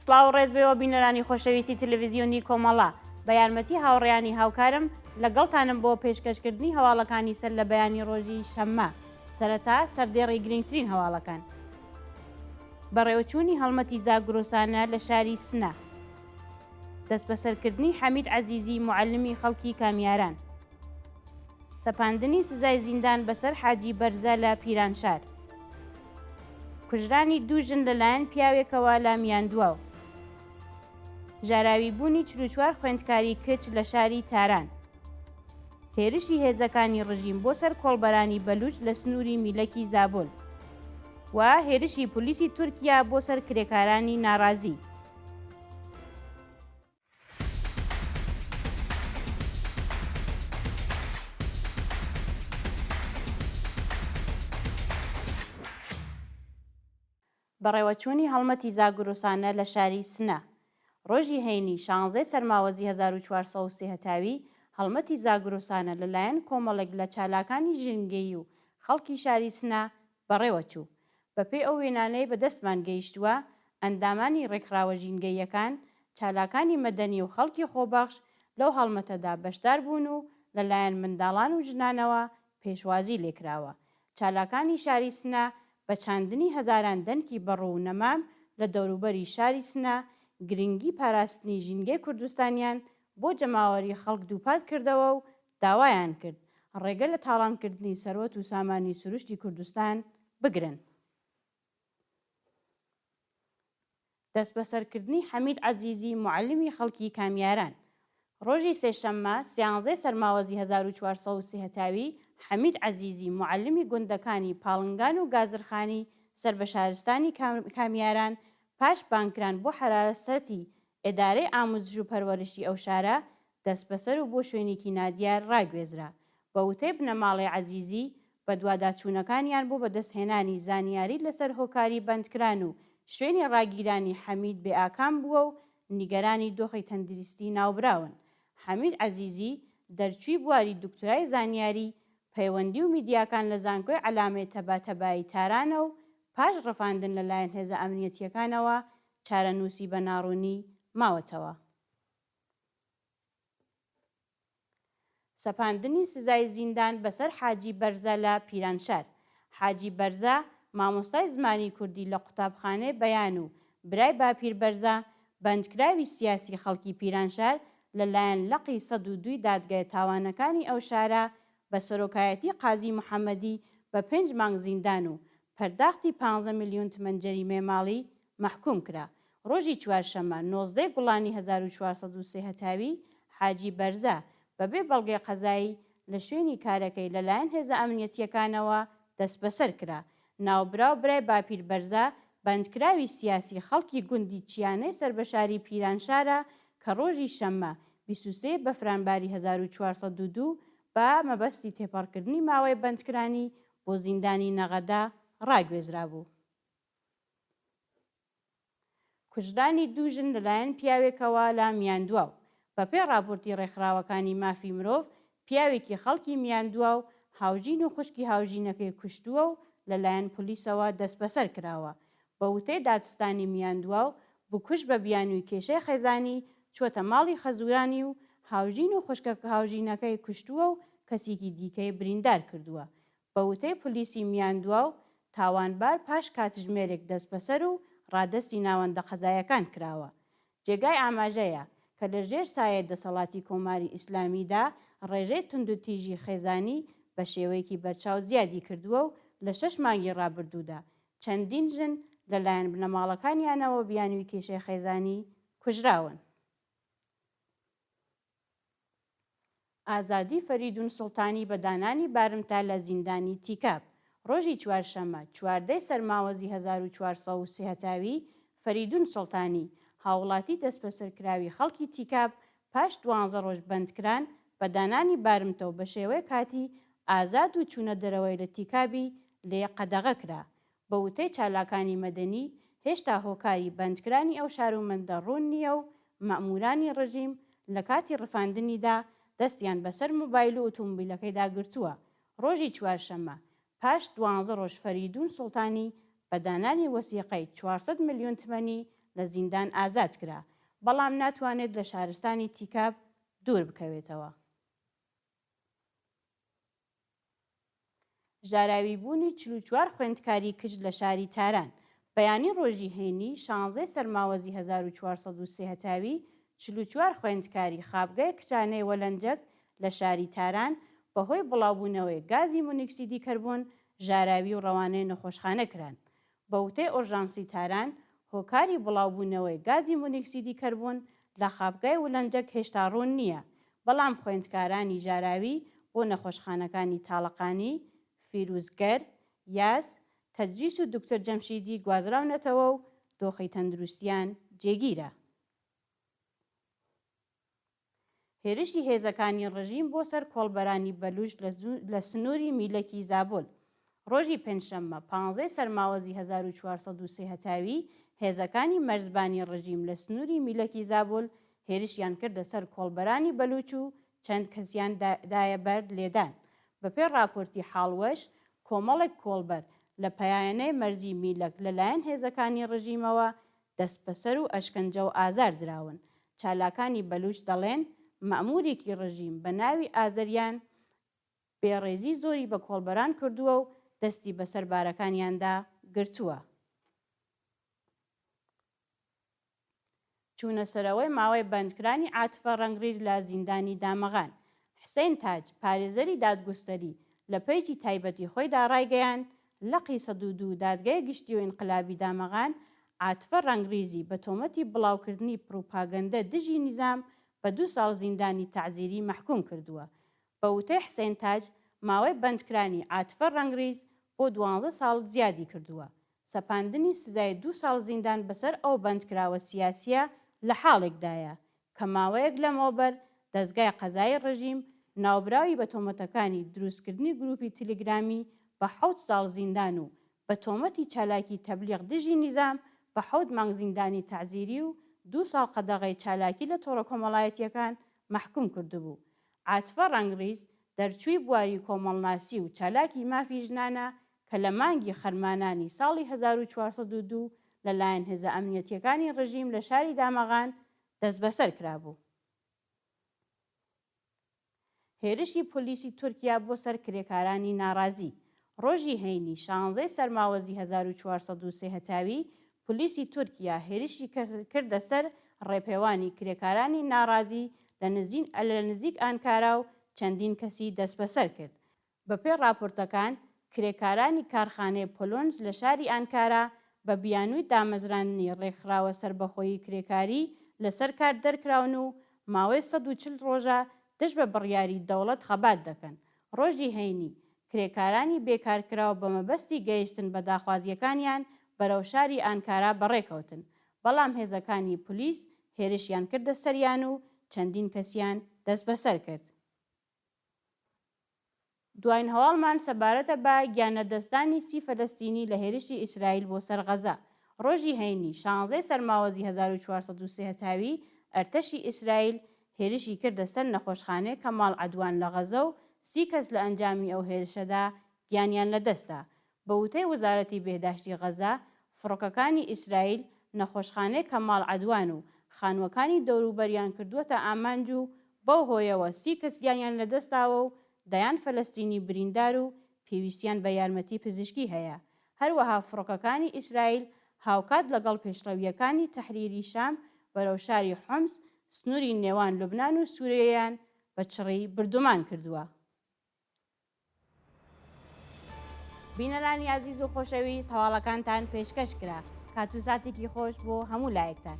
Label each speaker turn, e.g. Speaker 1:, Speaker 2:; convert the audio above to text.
Speaker 1: سڵاو و ڕێز بێوە بینەرانی خۆشەویستی تەلەڤیزیۆنی کۆمەڵە، بە یارمەتی هاوڕێیانی هاوکارم لەگەڵتانم بۆ پێشکەشکردنی هەواڵەکانی سەر لە بەیانی ڕۆژی شەممە. سەرەتا سەردێڕی گرنگترین هەواڵەکان. بەڕێوەچوونی هەڵمەتی زاگرۆسانە لە شاری سنە. دەستبەسەرکردنی حەمید عەزیزی موعەلمی خەڵکی کامیاران. سەپاندنی سزای زیندان بەسەر حاجی بەرزە لە پیرانشار. کوژرانی دوو ژن لەلایەن پیاوێکەوە لە میاندواو. ژاراویبوونی 44 خوێندکاری کچ لە شاری تاران. هێرشی هێزەکانی ڕژیم بۆ سەر کۆڵبەرانی بەلوچ لە سنووری میلەکی زابۆل و هێرشی پولیسی تورکیا بۆ سەر کرێکارانی ناڕازی. بەڕێوەچوونی هەڵمەتی زاگرۆسانە لە شاری سنە. ڕۆژی هەینی شانزەی سەرماوەزی 1403 هەتاوی، هەڵمەتی زاگرۆسانە لەلایەن کۆمەڵێک لە چالاکانی ژینگەیی و خەڵکی شاری سنە بەڕێوەچوو. بەپێی ئەو وێنانەی بە دەستمان گەیشتووە، ئەندامانی ڕێکخراوە ژینگەییەکان، چالاکانی مەدەنی و خەڵکی خۆبەخش لەو هەڵمەتەدا بەشدار بوون و لەلایەن منداڵان و ژنانەوە پێشوازی لێکراوە. چالاکانی شاری سنە بە چاندنی هەزاران دەنکی بەڕوو و نەمام لە دەوروبەری شاری سنە، گرنگی پاراستنی ژینگەی کوردستانیان بۆ جەماوەری خەڵک دووپات کردەوە و داوایان کرد، ڕێگە لە تاڵانکردنی سەروەت و سامانی سروشتی کوردستان بگرن. دەستبەسەرکردنی حەمید عەزیزی موعەلیمی خەڵکی کامیاران. ڕۆژی سێشەممە سیانزەی سەرماوەزی 1403 هەتاوی، حەمید عەزیزی موعەلیمی گوندەکانی پاڵنگان و گازرخانی سەر بە شارستانی کامیاران پاش بانگکران بۆ حەراسەتی ئێدارەی ئاموزش و پەروەرشی ئەو شارە دەستبەسەر و بۆ شوێنێکی نادیار ڕاگوێزرا. بە وتەی بنەماڵەی عەزیزی، بەدواداچوونەکانیان بۆ بەدەستهێنانی زانیاری لەسەر هۆکاری بەندکران و شوێنی ڕاگیرانی حەمید بێئاکام بووە و نیگەرانی دۆخی تەندریستی ناوبراون. حەمید عەزیزی، دەرچووی بواری دوکتورای زانیاری، پەیوەندی و میدیاکان لە زانکۆی عەلامەی تەباتەبایی تارانە و پاش ڕفاندن لەلایەن هێزە ئەمنیەتییەکانەوە چارەنووسی بە ناڕوونی ماوەتەوە. سەپاندنی سزای زیندان بەسەر حاجی بەرزە لە پیرانشار. حاجی بەرزە، مامۆستای زمانی کوردی لە قوتابخانەی بەیان و برای باپیر بەرزە، بەندکراوی سیاسی خەڵکی پیرانشار، لە لایەن لقی 102 ی دادگای تاوانەکانی ئەو شارە بە سەرۆکایەتی قازی محەمەدی بە پێنج مانگ زیندان و پەرداختی پانزە ملیون تمەن جەریمەی ماڵی مەحکووم کرا. ڕۆژی چوارشەممە 19 ی گوڵانی 1403 هەتاوی، حاجی بەرزە، بەبێ بەڵگەی قەزایی لە شوێنی کارەکەی لەلایەن هێزە ئەمنیەتییەکانەوە دەستبەسەر کرا. ناوبراو برای باپیر بەرزە، بەندکراوی سیاسی خەڵکی گوندی چیانەی سەر بە شاری پیرانشارە کە ڕۆژی شەممە 23 ی بەفرانباری 1402 بە مەبەستی تێپەڕکردنی ماوەی بەندکرانی بۆ زیندانی نەغەدە ڕاگوێزرابوو. کوژرانی دوو ژن لەلایەن پیاوێکەوە لە میاندواو. بەپێی ڕاپۆرتی ڕێکخراوەکانی مافی مرۆڤ، پیاوێکی خەڵکی میاندواو هاوژین و خوشکی هاوژینەکەی کوشتووە و لەلایەن پۆلیسەوە دەستبەسەر کراوە. بە وتەی دادستانی میاندواو، بکوژ بە بیانووی کێشەی خێزانی چووەتە ماڵی خەزوورانی و هاوژین و خوشکە هاوژینەکەی کوشتووە و کەسیکی دیکەی بریندار کردووە. بە وتەی پۆلیسی میاندواو، تاوانبار پاش کاتژمێرێک دەستبەسەر و ڕادەستی ناوەندە قەزایەکان کراوە. جێگای ئاماژەیە کە لە ژێر سایەی دەسەڵاتی کۆماری ئیسلامیدا ڕێژەی توندوتیژی خێزانی بە شێوەیەکی بەرچاو زیادی کردووە و لە شەش مانگی ڕابردوودا چەندین ژن لەلایەن بنەماڵەکانیانەوە بیانووی کێشەی خێزانی کوژراون. ئازادی فەریدون سوڵتانی بە دانانی بارمتە لە زیندانی تیکاب. ڕۆژی چوارشەممە، 14 ی سەرماوەزی 1403 هەتاوی، فەریدون سوڵتانی، هاووڵاتی دەستبەسەرکراوی خەڵکی تیکاب، پاش دوانزە ڕۆژ بەندکران بە دانانی بارمتە و بە شێوەی کاتی ئازاد و چوونە دەرەوەی لە تیکابی لێ قەدەغە کرا. بە وتەی چالاکانی مەدەنی، هێشتا هۆکاری بەندکرانی ئەو شارومەندە ڕوون نییە و مەئموورانی ڕژیم لە کاتی ڕفاندنیدا دەستیان بەسەر مۆبایل و ئوتومبیلەکەیدا گرتووە. ڕۆژی چوارشەممە، پاش دوانزە ڕۆژ فەریدوون سوڵتانی بە دانانی وەسیقەی 400 ملیۆن تمەنی لە زیندان ئازاد کرا، بەڵام ناتوانێت لە شارستانی تیکاب دوور بکەوێتەوە. ژاراویبوونی 44 خوێندکاری کچ لە شاری تاران بەیانی ڕۆژی هەینی شانزەی سەرماوەزی 1403 هەتاوی 44 خوێندکاری خابگای کچانەی وەلەنجەک لە شاری تاران بەهۆی بڵاوبوونەوەی گازی مونیکسیدی کەربۆن ژاراوی و ڕەوانەی نەخۆشخانە کران. بە وتەی ئۆژانسی تاران، هۆکاری بڵاوبوونەوەی گازی مونیکسیدی کەربۆن لە خابگای ولەنجەک هێشتا ڕوون نییە، بەڵام خوێندکارانی ژاراوی بۆ نەخۆشخانەکانی تاڵەقانی، فیروزگەر، یاس، تەجریس و دکتۆر جەمشیدی گوازراونەتەوە و دۆخی تەندروستیان جێگیرە. هێرشی هێزەکانی ڕژیم بۆ سەر کۆڵبەرانی بەلووچ لە سنووری میلەکی زابۆل. ڕۆژی پێنجشەممە پانزەی سەرماوەزی 1403 هەتاوی، هێزەکانی مەرزبانی ڕژیم لە سنووری میلەکی زابۆل هێرشیان کردە سەر کۆڵبەرانی بەلووچ و چەند کەسیان دایە بەر لێدان. بەپێی ڕاپۆرتی حاڵوەش، کۆمەڵێک کۆڵبەر لە پایانەی مەرزی میلەک لەلایەن هێزەکانی ڕژیمەوە دەستبەسەر و ئەشکەنجە و ئازار دراون. چالاکانی بەلووچ دەڵێن، مەئموورێکی ڕژیم بە ناوی ئازەریان بێڕێزی زۆری بە کۆڵبەران کردووە و دەستی بەسەر بارەکانیاندا گرتووە. چوونەسەرەوەی ماوەی بەندکرانی عاتفە ڕەنگڕیز لە زیندانی دامەغان. حسەین تاج، پارێزەری دادگوستەری لە پەیجی تایبەتی خۆیدا ڕایگەیاند، لقی 102 دادگای گشتی و ئینقلابی دامەغان، عاتفە ڕەنگڕیزی بە تۆمەتی بڵاوکردنی پڕوپاگەندە دژی نیزام بە دوو ساڵ زیندانی تەعزیری مەحکووم کردووە. بە وتەی حسەین تاج، ماوەی بەندکرانی عاتفە ڕەنگڕیز بۆ دوانزە ساڵ زیادی کردووە. سەپاندنی سزای دوو ساڵ زیندان بەسەر ئەو بەندکراوە سیاسییە لە حاڵێکدایە کە ماوەیەک لەمەوبەر دەزگای قەزایی ڕژیم ناوبراوی بە تۆمەتەکانی دروستکردنی گرووپی تلگرامی بە حەوت ساڵ زیندان و بە تۆمەتی چالاکی تەبلیغ دژی نیزام بە حەوت مانگ زیندانی تەعزیری و دوو ساڵ قەدەغەی چالاکی لە تۆڕە کۆمەڵایەتییەکان مەحکووم کردبوو. عاتفە ڕەنگڕیز دەرچووی بواری کۆمەڵناسی و چالاکی مافی ژنانە کە لە مانگی خەرمانانی ساڵی 1402 لەلایەن هێزە ئەمنیەتییەکانی ڕژیم لە شاری دامەغان دەستبەسەر کرابوو. هێرشی پۆلیسی تورکیا بۆ سەر کرێکارانی ناڕازی ڕۆژی هەینی شانزەی سەرماوەزی 1403 هەتاوی، پۆلیسی تورکیا هێرشی کردە سەر ڕێپێوانی کرێکارانی ناڕازی لە نزیک ئانکارا و چەندین کەسی دەستبەسەر کرد. بەپێی ڕاپۆرتەکان، کرێکارانی کارخانەی پۆلۆنز لە شاری ئانکارا بە بیانووی دامەزراندنی ڕێکخراوە سەربەخۆی کرێکاری لەسەر کار دەرکراون و ماوەی 140 ڕۆژە دژ بە بڕیاری دەوڵەت خەبات دەکەن. ڕۆژی هەینی، کرێکارانی بێکارکراو بە مەبەستی گەیشتن بە داخوازییەکانیان بەرەو شاری ئانکارا بەڕێکەوتن، بەڵام هێزەکانی پۆلیس هێرشیان کردە سەریان و چەندین کەسیان دەستبەسەر کرد. دواین هەواڵمان سەبارەتە بە گیانلەدەستدانی سی فەلەستینی لە هێرشی ئیسرائیل بۆ سەر غەزە. ڕۆژی هەینی، شانزەی سەرماوەزی 1403 هەتاوی، ئەرتەشی ئیسرائیل هێرشی کردە سەر نەخۆشخانەی کەماڵ عەدوان لە غەزە و سی کەس لە ئەنجامی ئەو هێرشەدا گیانیان لەدەستدا. بە وتەی وەزارەتی بێهداشتی غەزە، فڕۆکەکانی ئیسرائیل نەخۆشخانەی کەماڵ عەدوان و خانووەکانی دەوروبەریان کردووەتە ئامانج و بەو هۆیەوە سی کەس گیانیان لەدەستداوە و دەیان فەلەستینی بریندار و پێویستیان بە یارمەتی پزیشکی هەیە. هەروەها فڕۆکەکانی ئیسرائیل هاوکات لەگەڵ پێشڕەوییەکانی تەحریری شام بەرەو شاری حومس، سنووری نێوان لوبنان و سووریەیان بە چڕی بردومان کردووە. بینەرانی ئازیز و خۆشەویست هەواڵەکانتان پێشکەش کرا. کات و ساتێکی خۆش بۆ هەموو لایەکتان.